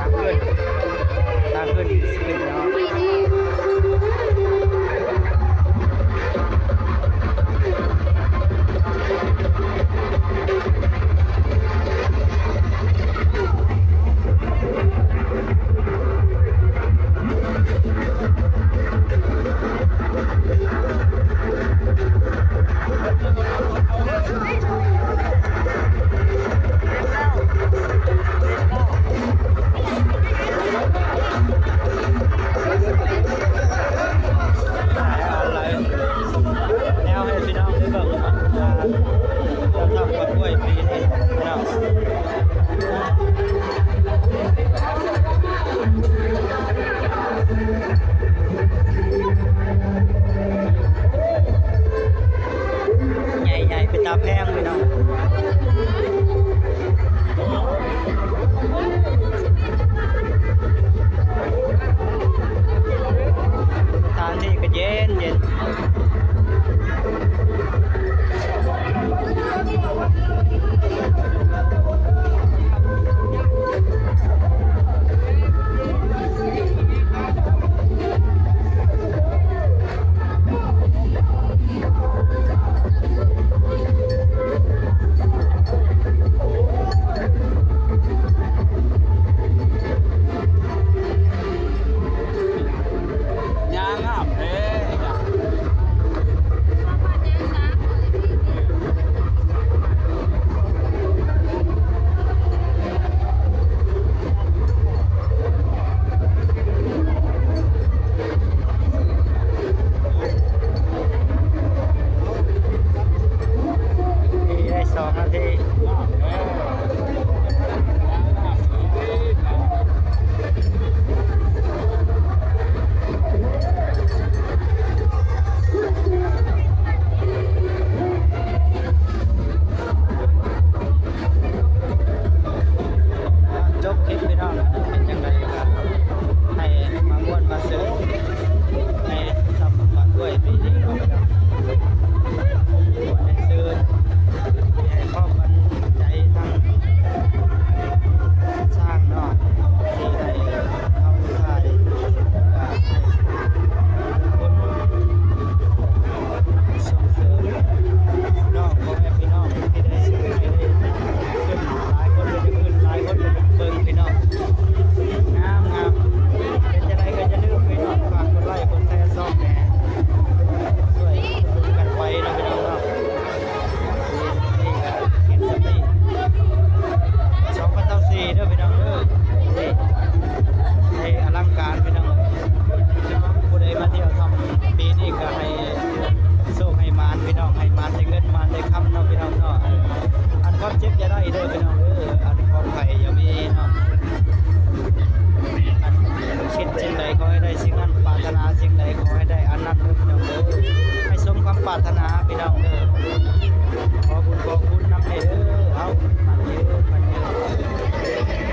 ທາງຂຶ້ນ ທາງຂຶ້ນຊິຂຶ້ນເນາະ. ແນວໃຫ້ພີ່ນ້ອງໄດ້ເບິ່ງວ່າ ເຈົ້າທຳກະກ້ວຍປີນີ້ພີ່ນ້ອງ ໃຫຍ່ໆ ເປັນຕາແພງພີ່ນ້ອງ. ສະຖານທີ່ກໍເຢັນໆ. ຫຍ້າງາມແທ້. ນີ້ໄດ້ສອງນາທີ. ຈົບຄລິບພີ່ນ້ອງ ເປັນຈັ່ງໃດກໍໃຫ້ມາມ່ວນມາຊື່ນໃນສຳພັນດ້ວຍປີນີ້ເນາະ. ມ່ວນໃຫ້ຊື່ນ ໃຫ້ຄວາມໝັ້ນໃຈທາງ ສ້າງເນາະ ທີ່ໃຫ້ເຮົາຖ່າຍ ກະໃຫ້ຄົນສົ່ງເສີມເນາະ ພໍ່ແມ່ພີ່ນ້ອງທີ່ໄດ້ ໃຫ້ໄດ້ຂຶ້ນ ຫຼາຍຄົນກໍຈະຂຶ້ນ ຫຼາຍຄົນກໍຈະເບິ່ງພີ່ນ້ອງ ງາມໆ. ເປັນຈັ່ງໃດກໍຢ່າລືມພີ່ນ້ອງ ຝາກກົດໄລກົດແຊຊ່ອງແດ່ ຊ່ວຍອຸດໜູນກັນໄປເນາະ ພີ່ນ້ອງເນາະ. ນີ້ກະເຮັດຊ່ຳນີ້ ສອງພັນຊາວສີ່ເດີພີ່ນ້ອງເດີ. ນີ້ ໃຫ້ອະລັງການພີ່ນ້ອງ. ຜູ້ໃດມາທ່ຽວຖ້ຳປີນີ້ກະໃຫ້ໂຊກໃຫ້ໝານພີ່ນ້ອງ ໃຫ້ໝານແຕ່ເງິນໝານແຕ່ຄຳເນາະພີ່ນ້ອງເນາະ. ອັນຄວາມເຈັບຢ່າໄດ້ເດີພີ່ນ້ອງເດີ ອັນຄວາມໄຂ້ຢ່າມີເນາະ. ອັນຄິດສິ່ງໃດຂໍໃຫ້ໄດ້ສິ່ງນັ້ນ ປາດຖະໜາສິ່ງໃດຂໍໃຫ້ໄດ້ອັນນັ້ນເດີພີ່ນ້ອງເດີ ໃຫ້ສົມຄວາມປາດຖະໜາພີ່ນ້ອງເດີ. ຂໍບຸນຂໍຄຸນນຳແດ່ເດີ. ເອົາ ໝັ້ນ